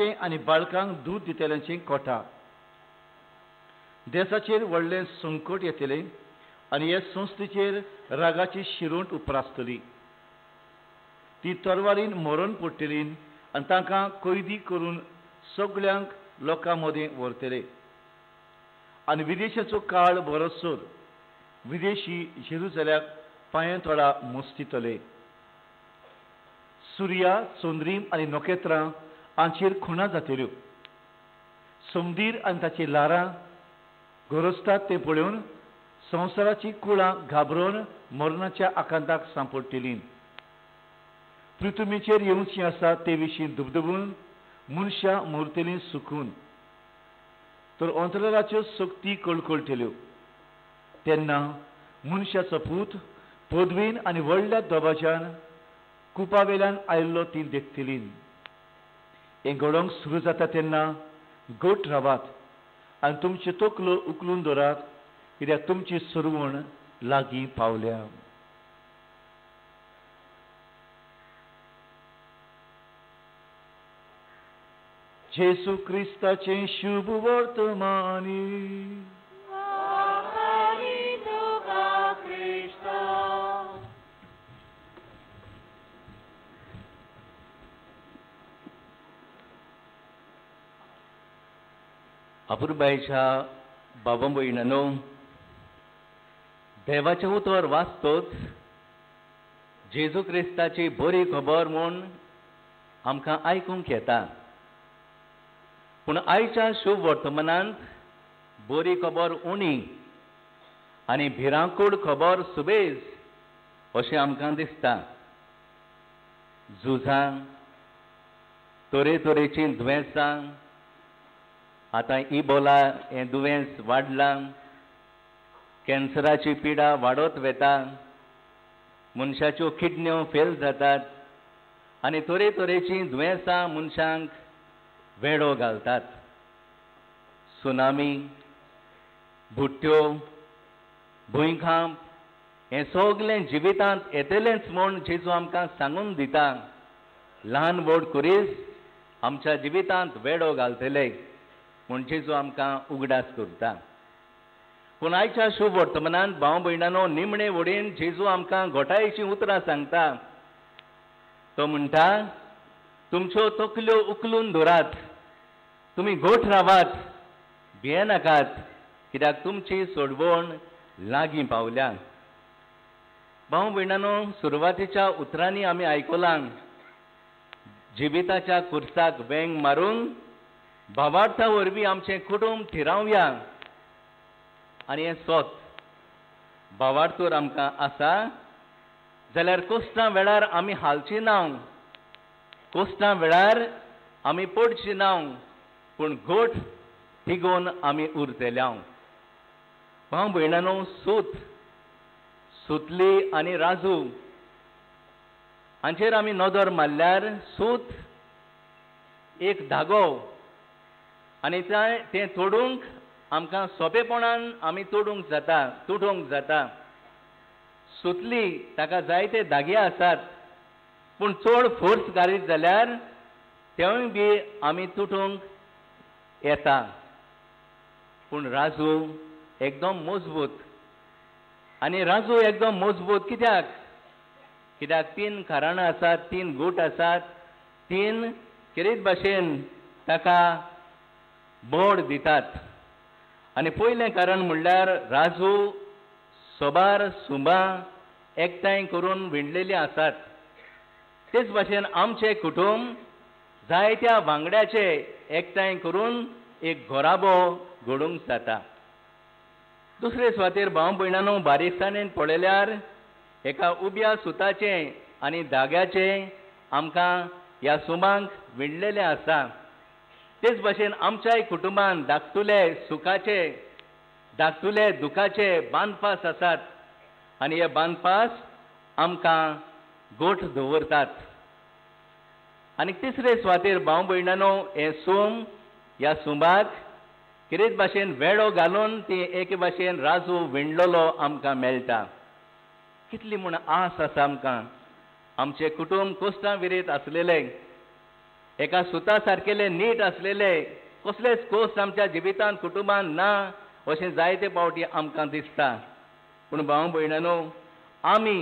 आनी बाळकांक दूद दितल्यांचें कोटा. देशाचेर व्हडलें संकट येतलें आनी हे संस्थेचेर रागाची शिरोंट उप्रासतली. ती तरवारीन मरण पडटली आनी तांकां कैदी करून सगळ्यांक लोकां मदें व्हरतले. आनी विदेशाचो काळ बरोसर विदेशी जेरुजाल्याक पांयां तळा मस्तितले. सुर्या, चंद्रीम आनी नखेत्रां हांचेर खुणा जातल्यो. समदीर आनी ताची ल्हारां गरजतात तें पळोवन संवसाराची कुळां घाबरून मरणाच्या आकांताक सांपडटलीं. पृथ्वीचेर येवचीं आसा ते विशीं दुबदुबून मनशां मरतलीं सुकून, तर अंतराळाच्यो शक्ती कळकळटल्यो. तेन्ना मनशाचो पूत पदवीन आनी व्हडल्या दबाज्यान कुपा वेल्यान आयिल्लो ती देखतली. हें घडोवंक सुरू जाता तेन्ना गोट रावात आनी तुमच्यो तकल्यो उखलून दवरात, कित्याक तुमची सरवण लागीं पावल्या. जेजू क्रिस्ताचें शुभ वर्तमानी. अपुरबायेच्या बाबा भयणांनो, देवाचें उतर वाचतोच जेजू क्रिस्ताची बरी खबर म्हूण आमकां आयकूंक येता. पूण आयच्या शुभ वर्तमानांत बरी खबर उणी आनी भिरांकूळ खबर सुबेज अशें आमकां दिसता. झुजां, तरेतरेचीं दुयेंसां, आतां इबोला हें दुयेंस वाडलां, कॅन्सराची पिडा वाडत वता, मनशाच्यो किडन्यो फेल जातात आनी तरेतरेचीं दुयेंसां मनशांक वेडो घालतात. सुनामी, बुट्ट्यो, भुंयकांप हें सगलें जिवितांत येतलेंच म्हूण जेजू आमकां सांगून दिता. ल्हान व्हड कुरीस आमच्या जिवितांत वेडो घालतले म्हूण जेजू आमकां उगडास करता. पूण आयच्या शुभ वर्तमानांत भाव भयणांनो, निमणे वडीन जेजू आमकां घोटायेचीं उतरां सांगता. तो म्हणटा, तुमच्यो तकल्यो उखलून दवरात, तुमी गोठ रावात, भियेनाकात, कित्याक तुमची सोडवण लागीं पावल्या. भाव भयणांनो, सुरवातेच्या उतरांनी आमी आयकलां, जिविताच्या कुर्साक वेंग मारून भावार्था वरवीं आमचें कुटुंब थिरावया. आनी हें सोत भावार्थ आमकां आसा जाल्यार कोश्टां वेळार आमी हालची ना, कोश्टां वेळार आमी पडची ना, पूण गोठ तिगोवन आमी उरतले. भाव भयणांनो, सूत, सुतली आनी राजू हांचेर आमी नदर मारल्यार सूत एक धागो आनी तें तोडूंक आमकां सोंपेपणान आमी तोडूंक जाता, तुटोवंक जाता. सुतली ताका जायते धागे आसात, पूण चड फोर्स घालीत जाल्यार तेवूय बी आमी तुटोवंक येता. पूण राजू एकदम मजबूत, आनी राजू एकदम मजबूत कित्याक? कित्याक तीन कारणां आसात, तीन गूट आसात, तीन खेरीत भाशेन ताका बोड दितात. आनी पयलें कारण म्हणल्यार राजू सोबार सुंबां एकठांय करून विणलेलीं आसात. तेच भाशेन आमचें कुटुंब जायत्या वांगड्याचे एकठांय करून एक घराबो घडोवंक जाता. दुसरे सुवातेर भाव भयणांनो, बारीकसाणेन पळयल्यार एका उब्या सुताचें आनी धाग्याचें आमकां ह्या सुंबांक विणलेलें आसा. तेच भाशेन आमच्याय कुटुंबान धाकटुले सुखाचे, धाकटुले दुखाचे बांदपास आसात आनी हे बांदपास आमकां गोठ दवरतात. आनी तिसरे सुवातेर भाव भयणांनो, हें सूम, ह्या सुंबाक कितेंच भाशेन वेडो घालून ती एके भाशेन राजू विणलेलो आमकां मेळटा. कितली म्हूण आस आसा आमकां, आमचें कुटुंब कोश्टां विरयत आसलेलें, एका सुता सारकेले नीट आसलेले कसलेच कोस आमच्या जिवितांत कुटुंबान ना अशें जायते पावटी आमकां दिसता. पूण भाव भयणांनो, आमी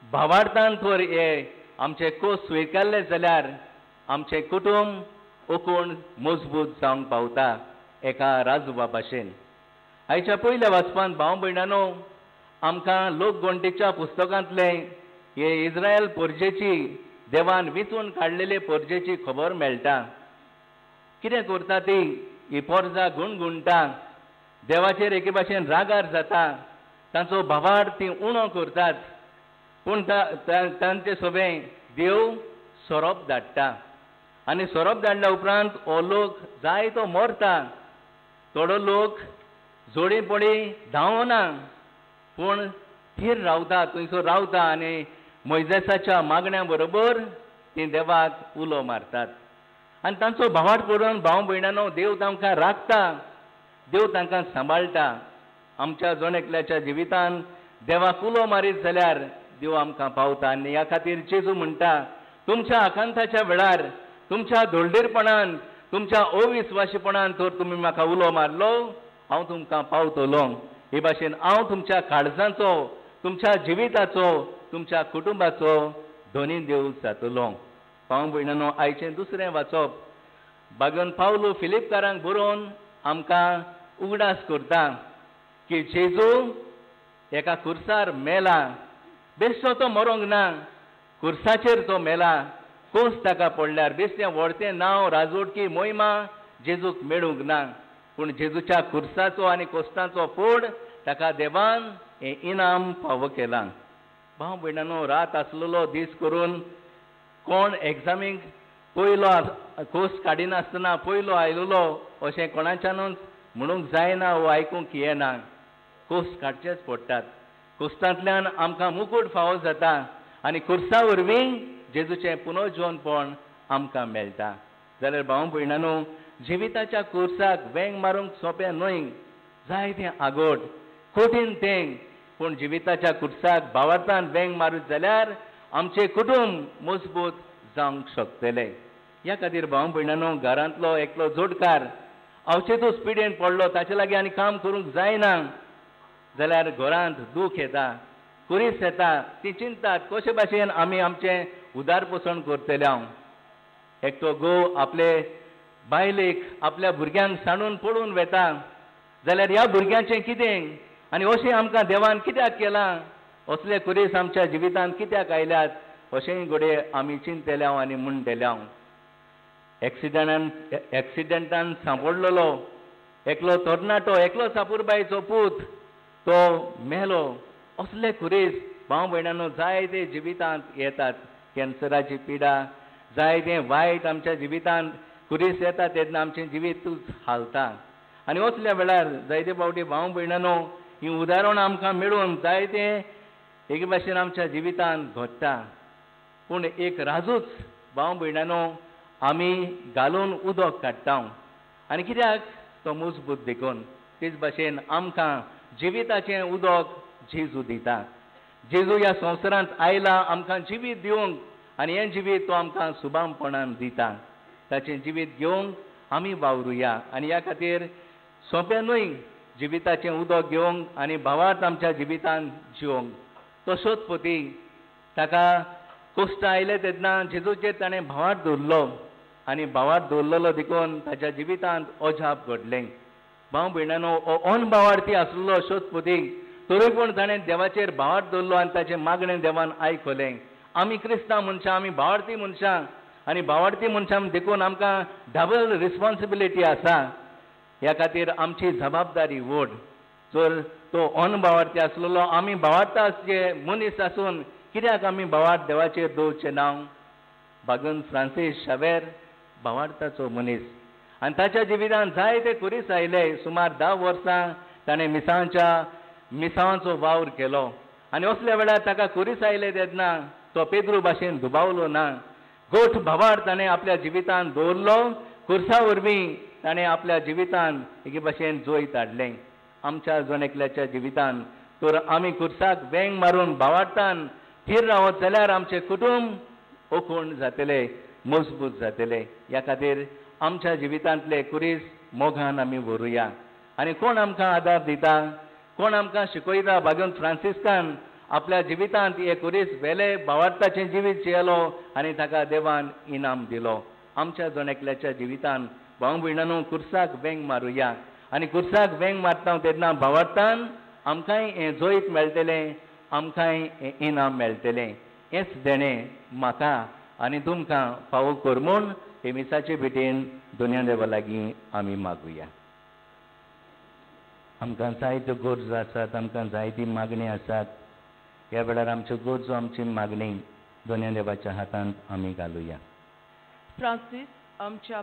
भावार्थान तर हे आमचे कोस स्विकारले जाल्यार आमचें कुटुंब ओकूण मजबूत जावंक पावता एका राजवा भाशेन. आयच्या पयल्या वाचपांत भाव भयणांनो आमकां लोकगणतेच्या पुस्तकांतलें हे इस्रायल पोरजेची देवान विंचून काडलेले पोरजेची खबर मेळटा. कितें करता ती ही पोरजा गुणगुणटा, देवाचेर एके भाशेन रागार जाता, तांचो भावार्थ ती उणो करतात. पूण तांचे सोबें देव सोरोप धाडटा आनी सोरोप धाडल्या उपरांत हो लोक जाय तो मरता. थोडो लोक जोडी पडी धांवना पूण थीर रावता, थंयसर रावता आनी मोयजेसाच्या मागण्या बरोबर ती देवाक उलो मारतात आनी तांचो भावार्थ करून भाव भयणांनो देव तांकां राखता, देव तांकां सांबाळटा. आमच्या जण एकल्याच्या जिवितान देवाक उलो मारीत जाल्यार देव आमकां पावता. आनी ह्या खातीर जेजू म्हणटा, तुमच्या आकांताच्या वेळार, तुमच्या धोलडेरपणान, तुमच्या अविस्वाशीपणान तर तुमी म्हाका उलो मारलो, हांव तुमकां पावतलो. हे भाशेन हांव तुमच्या काळजांचो, तुमच्या जिविताचो, तुमच्या कुटुंबाचो धनी देव जातलो. भाव भयणांनो, आयचें दुसरें वाचप बागन पावलो फिलिपकारांक बरोवन आमकां उगडास करता की जेजू एका खुर्सार मेला. बेश्टो तो मरोंक ना, खुर्साचेर तो मेला. कोस ताका पडल्यार बेश्टें व्हडतें नांव, राजवटकी, मोहिमा जेजूक मेळूंक ना. पूण जेजूच्या खुर्साचो आनी कोस्तांचो फोड ताका देवान हें इनाम फावो केलां. भाव भयणांनो, रात आसलेलो दीस करून कोण एग्जामीक पयलो कोस काडिनासतना पयलो आयलेलो अशें कोणाच्यानूच म्हणूंक जायना वो आयकूंक येना. कोस काडचेच पडटात. कोस्तांतल्यान आमकां मुकूट फावो जाता आनी खुर्सा वरवीं जेजूचें पुनर्जीवनपण आमकां मेळटा. जाल्यार भाव भयणांनो, जिविताच्या खुर्साक वेंग मारूंक सोंपें न्हय, जाय तें आगोट, कठीण तें. पूण जिविताच्या खुर्साक भावार्थान वेंग मारूत जाल्यार आमचें कुटुंब मजबूत जावंक शकतलें. ह्या खातीर भाव भयणांनो, घरांतलो एकलो जोडकार अवचेतूच पिडेन पडलो, ताचे लागीं आनी काम करूंक जायना जाल्यार घरांत दूख येता, कुरीस येता. ती चिंतात कशे भाशेन आमी आमचें उदारपोसण करतले. हांव एकटो घोव आपले बायलेक, आपल्या भुरग्यांक सांडून पळून वेता जाल्यार ह्या भुरग्यांचें कितें आनी अशें आमकां देवान कित्याक केलां, असले कुरीस आमच्या जिवितांत कित्याक आयल्यात अशेंय घडये आमी चिंतले आनी म्हणटले. एक्सिडंटान सांपडलेलो एकलो तरणाटो, एकलो सापूरबायचो पूत, तो मेलो. असले खुरीस भाव भयणांनो जायते जिवितांत येतात. कॅन्सराची पिडा, जायते वायट आमच्या जिवितांत खुरीस येता तेन्ना आमचें जिवीतूच हालता. आनी असल्या वेळार जायते फावटी भाव भयणांनो ही उदाहरणां आमकां मेळून जायते एके भाशेन आमच्या जिवितांत घडटा. पूण एक राजूच भाव भयणांनो आमी घालून उदक काडटा आनी कित्याक तो मजबूत देखून. तेच भाशेन आमकां जिविताचें उदक जेजू दिता. जेजू ह्या संवसारांत आयला आमकां जिवीत दिवंक आनी हें जिवीत तो आमकां सुबामपणान दिता. ताचें जिवीत घेवंक आमी वावरुया आनी ह्या खातीर सोंपें न्हय जिविताचें उदक घेवंक आनी भावार्थ आमच्या जिवितान जिवंक. तो सोदपती ताका कश्ट आयले तेन्ना जेजूचेर ताणें भावार्थ दवरलो आनी भावार्थ दवरलेलो देखून ताच्या जिवितांत अजाप घडलें. भाव भयणांनो, हो अनभावार्थी आसलेलो सोदपती तरी पूण ताणें देवाचेर भावार्थ दवरलो आनी ताचें मागणें देवान आयकलें. आमी क्रिस्तांव मनशां, आमी भावार्थी मनशां आनी भावार्थी मनशां देखून आमकां डबल रिस्पोन्सिबिलिटी आसा. ह्या खातीर आमची जबाबदारी व्हड. जर तो अनभावार्थी आसलेलो, आमी भावार्थाचे मनीस आसून कित्याक आमी भावार्थ देवाचेर दवरचें ना? बागन फ्रांसीस शावेर भावार्थाचो मनीस आनी ताच्या जिवितांत जायते खुरीस आयले. सुमार 10 वर्सां ताणें मिसांवांचो वावर केलो आनी असल्या वेळार ताका खुरीस आयले तेन्ना तो पेद्रू भाशेन दुबावलो ना. गोठ भावार्थ ताणें आपल्या जिवितांत दवरलो. खुर्सा वरवीं ताणें आपल्या जिवितांत एके भाशेन जैत हाडलें. आमच्या जण एकल्याच्या जिवितांत तर आमी खुर्साक वेंग मारून भावार्थान थीर रावत जाल्यार आमचें कुटुंब ओखूण जातलें. मजबूत जातलें. ह्या खातीर आमच्या जिवितांतले कुरीस मोगान आमी व्हरूया. आनी कोण आमकां आदार दिता, कोण आमकां शिकयता? भाग्यवंत फ्रांसिस्कान आपल्या जिवितांत हे कुरीस वेले भावार्थाचें जिवीत जियेलो आनी ताका देवान इनाम दिलो. आमच्या जण एकल्याच्या जिवितान भाव भयणांनो कुर्साक वेंग मारुया आनी कुर्साक वेंग मारता तेन्ना भावार्थान आमकांय हें जैत मेळटलें, आमकांय हें इनाम मेळटलें. हेंच देणें म्हाका आनी तुमकां फावो कर म्हूण हे मिसाचे भेटेन दोनया देवा लागीं आमी मागुया. आमकां जायत्यो गरजो आसात, आमकां जायती मागणी आसात. ह्या वेळार आमच्यो गरजो, आमची मागणी दोनया देवाच्या हातांत आमी घालुया. फ्रांसीस आमच्या